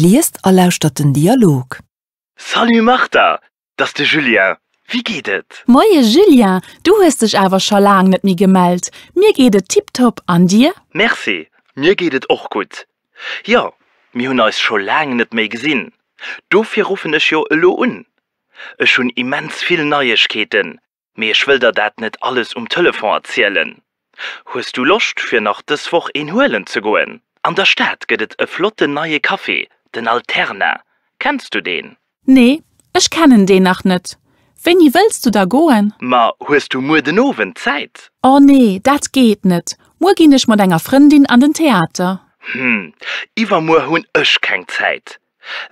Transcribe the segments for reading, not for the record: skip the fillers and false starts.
Liest a lauschtert den Dialog. Salut Martha, 't ass de Julien. Wéi geet et? Moie Julien, du hues dech awer scho laang net méi gemellt. Mir geet et tiptop, an dir? Merci, mir geet et och gutt. Jo, mir hunn eis scho laang net méi gesinn, dofir ruffen ech jo elo un. Ech hunn immens vill Neiegkeeten, mee ech wëll der dat net alles um Telefon erzielen. Hues du Loscht fir nach dës Woch een huelen ze goen? An der Stad gëtt et e flotten neie Café, den Alterna. Kenns du deen? Nee, ech kennen deen nach net. Wéini wëlls du da goen? Ma hues du muer den Owend Zäit? Oh nee, dat geet net. Muer ginn ech mat enger Frëndin an den Theater. Hm, iwwermuer hunn ech keng Zäit.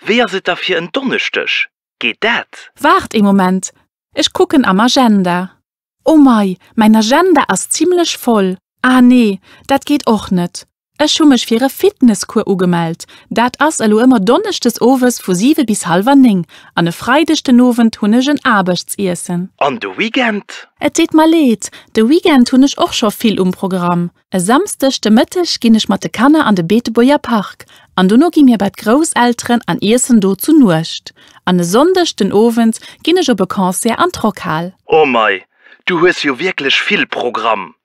Wéi ass et da fir en Donneschdeg? Geet dat? Waart ee Moment, ech kucken am Agenda. Oh mei, mäin Agenda ass zimlech voll. Ah nee, dat geet och net. Ech hu mech fir e Fitnesscours ugemellt. Dat ass elo ëmmer donneschdes owes vu 7 bis hallwer 9 an e Freideg den Owend hunn ech en Aarbechtsiessen. An de Weekend? Et deet mer leed, de Weekend hunn ech och scho vill um Programm. E Samsdeg de Mëtteg ginn ech mat de Kanner an de Beetebuerger Park an dono gi mir bei d'Grousselteren an iessen do zu Nuecht. An e Sonndeg den Owend ginn ech op e Concert an d'Rockhal. Oh mei, du hues jo wierklech vill Programm.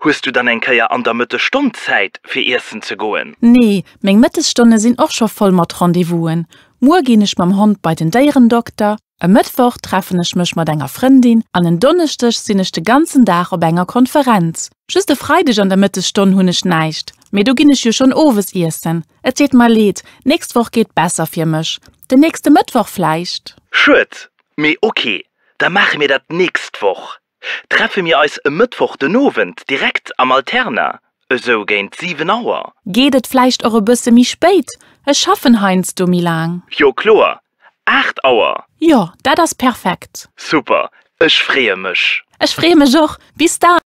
Hues du dann eng Kéier an der Mëttesstonn Zäit fir iessen ze goen? Nee, meng Mëttesstonne sinn och scho voll mat Rendez-vousen. Muer ginn ech mam Hond bei den Déierendokter, E Mëttwoch treffen ech mech mat enger Frëndin an en Donneschdeg sinn ech de ganzen Dag op enger Konferenz. Just e Freideg an der Mëttesstonn hunn ech näischt, mee do ginn ech jo schonn owes iessen. Et deet mer leed, d'nächst Woch geet besser fir mech. Den nächste Mëttwoch vläicht? Schued, mee ok, da maache mir dat d'nächst Woch. Treffe mir eis e Mëttwoch den Owend direkt am Alterna, esou géint 7 Auer? Geet et vläicht och e bësse méi spéit? Ech schaffen heiansdo méi laang. Jo kloer, 8 Auer. Jo, dat ass perfekt. Super, ech freeë mech. Ech freeë mech och. Bis dann.